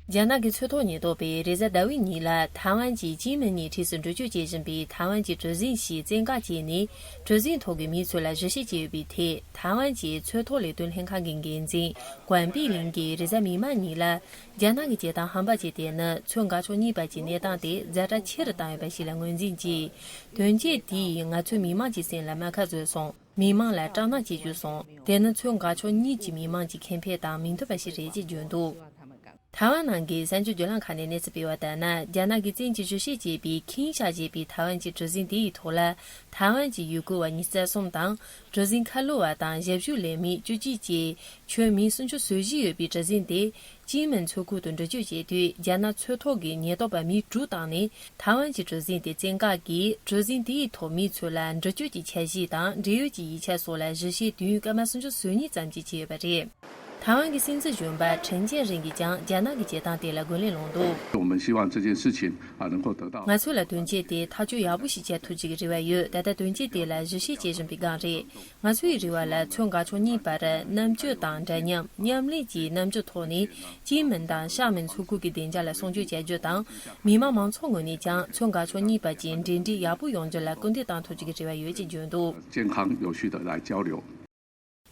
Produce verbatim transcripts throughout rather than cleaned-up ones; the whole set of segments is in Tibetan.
རྒྱ་ནག་གི་མཚོ་ཐོག་ཉེན་རྟོག་པས་རེས་གཟའ་ཟླ་བའི་ཉིན་ལ་ཐའེ་ཝན་གྱི་ཅིན་མིན་ཉིན་ཁྲིས་སུ་འགྲུལ་སྐྱོད་བྱེད་བཞིན་པའི་ཐའེ་ཝན་གྱི་གྲུ་གཟིངས་ཤིག་བཙན་བཀག་བྱས་ནས། གྲུ་གཟིངས་ཐོག་གི་མི་ཚོ་ལ་ཞིབ་བཤེར་བྱས་ཡོད་པའི་ཐད། ཐའེ་ཝན་གྱི་མཚོ་ཐོག་ལས་དོན་ལྷན་ཁང་གི་འགན་འཛིན་ཀོན་པི་ལིང་གིས་རེས་གཟའ་མིག་དམར་ཉིན་ལ། རྒྱ་ནག་གི་བྱེད་སྟངས་ཧམ་པ་བྱས་ཏེ་ནི་མཚོ་འགག་ཕྱོགས་གཉིས་བར་གྱི་གནས་སྟངས་དེ་ཛ་དྲག་ཆེ་རུ་བཏང་ཡོད་པ་ཞིག་ལ་ངོས་འཛིན་གྱིས། དོན་རྐྱེན་དེས་ང་ཚོའི་མི་མང་གི་སེམས་ལ་རྨ་ཁ་བཟོས་སོང་། མི་མང་ལ་སྐྲག་སྣང་སྐྱེ་བཅུག་སོང་། དེ་ནི་མཚོ་འགག་ཕྱོགས་གཉིས་ཀྱི་མི་མང་གི་ཁེ་ཕན་དང་མི་མཐུན་པ་ཞིག་རེད་ཅེས་བརྗོད་འདུག་ཐའེ་ཝན་ནང་གི་གསར་འགྱུར་བརྒྱུད་ལམ་ཁག་ནས་གནས་ཚུལ་སྤེལ་བ་ལྟར་ན། རྒྱ་ནག་གིས་བཙན་གྱིས་ཞིབ་བཤེར་བྱས་པའི་ཁིང་ཤ་ཞེས་པའི་ཐའེ་ཝན་གྱི་གྲུ་གཟིངས་དེ་ཡི་ཐོག་ལ། ཐའེ་ཝན་གྱི་ཡུལ་སྐོར་བ་ཉི་ཤུ་རྩ་གསུམ་དང་། གྲུ་གཟིངས་ཁ་ལོ་བ་དང་ཞབས་ཞུ་ལས་མི་བཅུ་གཅིག་བཅས་ཁྱོན་མི་སུམ་ཅུ་སོ་བཞི་ཡོད་པའི་གྲུ་གཟིངས་དེ། ཅིན་མིན་མཚོ་ཁུལ་དུ་འགྲུལ་སྐྱོད་བྱེད་དུས། རྒྱ་ནག་མཚོ་ཐོག་གི་ཉེན་རྟོག་པ་མི་དྲུག་བཏང་ནས། ཐའེ་ཝན་གྱི་གྲུ་གཟིངས་དེ་བཙན་བཀག་གིས། གྲུ་གཟིངས་དེའི་ཐོག་མི་ཚོ་ལ་འགྲུལ་སྐྱོད་ཀྱི་འཆར་གཞི་དང་། འབྲེལ་ཡོད་ཀྱི་ཡིག་ཆ་སོགས་ལ་གཞི་བྱས་དུས་ཡུན་སྐར་མ་སུམ་ཅུ་སོ་གཉིས་ཙམ་གྱིས་བྱས་ཡོད་པ་རེད། ཐའེ་ཝན་གྱི་སྲིད་འཛིན་གཞོན་པ་ཁྲེན་ཅན་རིང་གིས་ཀྱང་རྒྱ་ནག་གི་བྱེད་སྟངས་དེ་ལ་རྒོལ་ལན་སློང་འདུག 我们希望这件事情啊能够得到 ང་ཚོ་ལ་དོན་རྐྱེན་དེ་ཐག་གཅོད་ཡག་པོ་ཞིག་བྱེད་ཐུབ་ཅིག་རེ་བ་ཡོད། ད་ལྟ་དོན་རྐྱེན་དེ་ལ་གཞི་བྱས་བྱེད་བཞིན་པའི་སྒང་རེད། ང་ཚོའི་རེ་བ་ལ་མཚོ་འགག་ཕྱོགས་གཉིས་བར་རྣམ་དཔྱོད་དང་འདྲ་མཉམ་མཉམ་ལས་ཀྱི་རྣམ་དཔྱོད་ཐོག་ནས་ཅིན་མིན་དང་ཤ་མིན་མཚོ་ཁུལ་གྱི་བདེ་འཇགས་ལ་སྲུང་སྐྱོབ་བྱ་རྒྱུ་དང་། མི་དམངས་མང་ཚོགས་ངོས་ནས་ཀྱང་མཚོ་འགག་ཕྱོགས་གཉིས་བར་གྱི་འབྲེལ་འདྲིས་ཡག་པོ་ཡོང་རྒྱུ་ལ་སྐུལ་འདེད་གཏོང་ཐུབ་ཀྱི་རེ་བ་ཡོད་ཅེས་བརྗོད་འདུག 健康有序的来交流。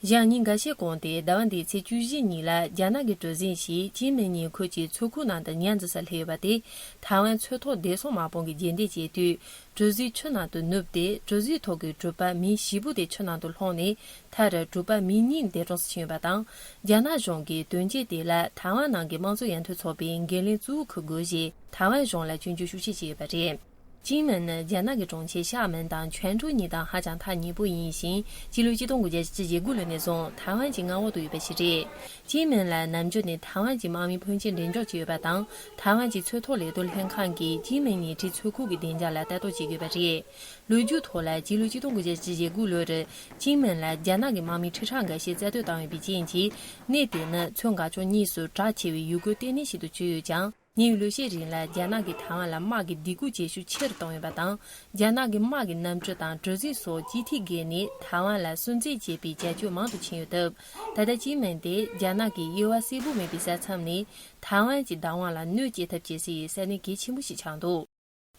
གཞན་ཉིན་འགའ་ཤས་གོང་སྟེ་ཟླ་བ་འདིའི་ཚེས་བཅུ་བཞི་ཉིན་ལ་རྒྱ་ནག་གི་གྲུ་གཟིངས་ཤིག་ཅིན་མིན་ཉིན་ཁུལ་གྱི་མཚོ་ཁུག་ནང་དུ་ཉ་འཛིན་སར་སླེབས་ཡོད་པ་དེ། ཐའེ་ཝན་མཚོ་ཐོག་བདེ་སྲུང་དམག་དཔུང་གིས་རྗེས་འདེད་བྱས་དུས། གྲུ་གཟིངས་ཆུ་ནང་དུ་ནུབ་སྟེ། གྲུ་གཟིངས་ཐོག་གི་གྲུ་པ་མི་བཞི་པོ་དེ་ཆུ་ནང་དུ་ལྷུང་ནས། མཐར་གྲུ་པ་མི་གཉིས་འདས་གྲོངས་སུ་ཕྱིན་ཡོད་པ་དང་། རྒྱ་ནག་གཞུང་གིས་དོན་རྐྱེན་དེ་ལ་ཐའེ་ཝན་ནང་གི་དམངས་གཙོ་ཡར་ཐོན་ཚོགས་པས་འགན་ལེན་གཙོ་བོ་འཁུར་དགོས་ཞེས་ཐའེ་ཝན་གཞུང་ལ་སྐྱོན་བརྗོད་ཤུགས་ཆེ་བྱས་ཡོད་པ་རེད། ཅིན་མིན་ནི་རྒྱ་ནག་གི་གྲོང་ཁྱེར་ཤ་མིན་དང་ཆོན་ཀྲོའུ་གཉིས་དང་ཧ་ཅང་ཐག་ཉེ་པོ་ཡིན་ཞིང་། སྤྱི་ལོ་ཆིག་སྟོང་དགུ་བརྒྱ་བཞི་བཅུ་ཞེ་དགུ་ལོ་ནས་བཟུང་ཐའེ་ཝན་གྱི་མངའ་འོག་ཏུ་ཡོད་པ་ཞིག་རེད། ཅིན་མིན་ལ་ནམ་རྒྱུན་ནས་ཐའེ་ཝན་གྱི་དམག་མི་ཕོན་ཆེན་འགྲེམས་འཇོག་བྱས་ཡོད་པ་དང་། ཐའེ་ཝན་གྱི་མཚོ་ཐོག་ལས་དོན་ལྷན་ཁང་གིས་ཅིན་མིན་ཉིན་ཁྲིའི་མཚོ་ཁུག་གི་བདེ་འཇགས་ལ་ལྟ་རྟོག་བྱེད་ཀྱི་ཡོད་པ་རེད། ལོ་རྒྱུས་ཐོག་ལ་སྤྱི་ལོ་ཆིག་སྟོང་དགུ་བརྒྱ་བཞི་བཅུ་ཞེ་དགུ་ལོར་ཅིན་མིན་ལ་རྒྱ་ནག་གི་དམག་མིས་ཁྲི་ཕྲག་འགའ་ཤས་རྩ་གཏོར་བཏང་ཡོད་པའི་རྐྱེན་གྱིས། གནས་དེ་ནི་མཚོ་འགག་ཕྱོགས་གཉིས་སུ་གྲགས་ཆེ་བའི་ཡུལ་སྐོར་ལྟེ་གནས་ཤིག་ཏུ་གྱུར་ཡོད་ཀྱང་། ཉེ་བའི་ལོ་ཤས་རིང་ལ་རྒྱ་ནག་གིས་ཐའེ་ཝན་ལ་དམག་གི་སྡིགས་སྐུལ་བྱེད་ཤུགས་ཆེ་རུ་བཏང་ཡོད་པ་དང་། རྒྱ་ནག་གི་དམག་གི་གནམ་གྲུ་དང་གྲུ་གཟིངས་སོགས་ཅིག་ཐིག་བརྒལ་ནས་ཐའེ་ཝན་ལ་སུན་གཙེར་བྱེད་པའི་བྱ་སྤྱོད་མང་དུ་ཕྱིན་ཡོད་སྟབས། ད་ལྟ་ཅིན་མིན་དེ་རྒྱ་ནག་གི་དབྱེ་བ་གསལ་པོ་མེད་པའི་ས་མཚམས་ནས་ཐའེ་ཝན་གྱི་བདག་དབང་ལ་གནོད་སྐྱེལ་ཐབས་བྱེད་སའི་ས་གནས་གལ་ཆེན་པོ་ཞིག་ཆགས་འདུག་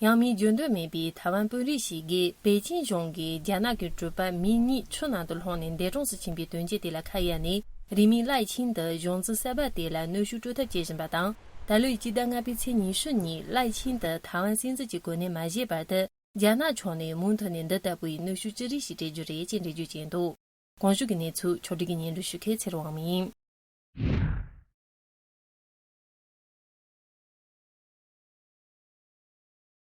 ཡང་མིང་བརྗོད་འདོད་མེད་པའི་ཐའེ་ཝན་དཔོན་རིགས་ཤིག་གིས་པེ་ཅིན་གཞུང་གིས་རྒྱ་ནག་གི་གྲུ་པ་མི་གཉིས་ཆུ་ནང་དུ་ལྷུང་ནས་འདས་གྲོངས་སུ་ཕྱིན་པའི་དོན་རྐྱེན་དེ་ལ་ཁ་གཡར་ནས། རིང་མིན་ལའེ་ཆིན་དུ་གཞུང་འཛིན་གསར་པ་དེ་ལ་གནོན་ཤུགས་སྤྲོད་ཐབས་བྱེད་བཞིན་པ་དང་། ད་ལོའི་སྤྱི་ཟླ་ལྔ་པའི་ཚེས་ཉི་ཤུ་ཉིན་ལའེ་ཆིན་དུ་ཐའེ་ཝན་སྲིད་འཛིན་གྱི་གོ་གནས་མ་བཞེས་བར་དུ། རྒྱ་ནག་ཕྱོགས་ནས་མུ་མཐུད་ནས་འདི་ལྟ་བུའི་གནོན་ཤུགས་ཅི་རིགས་ཤིག་སྤྲད་རྒྱུ་རེད་ཅེས་འགྲེལ་བརྗོད་བྱས་འདུག་གོང་ཞུས་ཀྱི་གནས་ཚུལ་ཕྱོགས་སྒྲིག་གིས་སྙན་སྒྲོན་ཞུ་མཁན་ཚེ་རིང་དབང་མོ་ཡིན།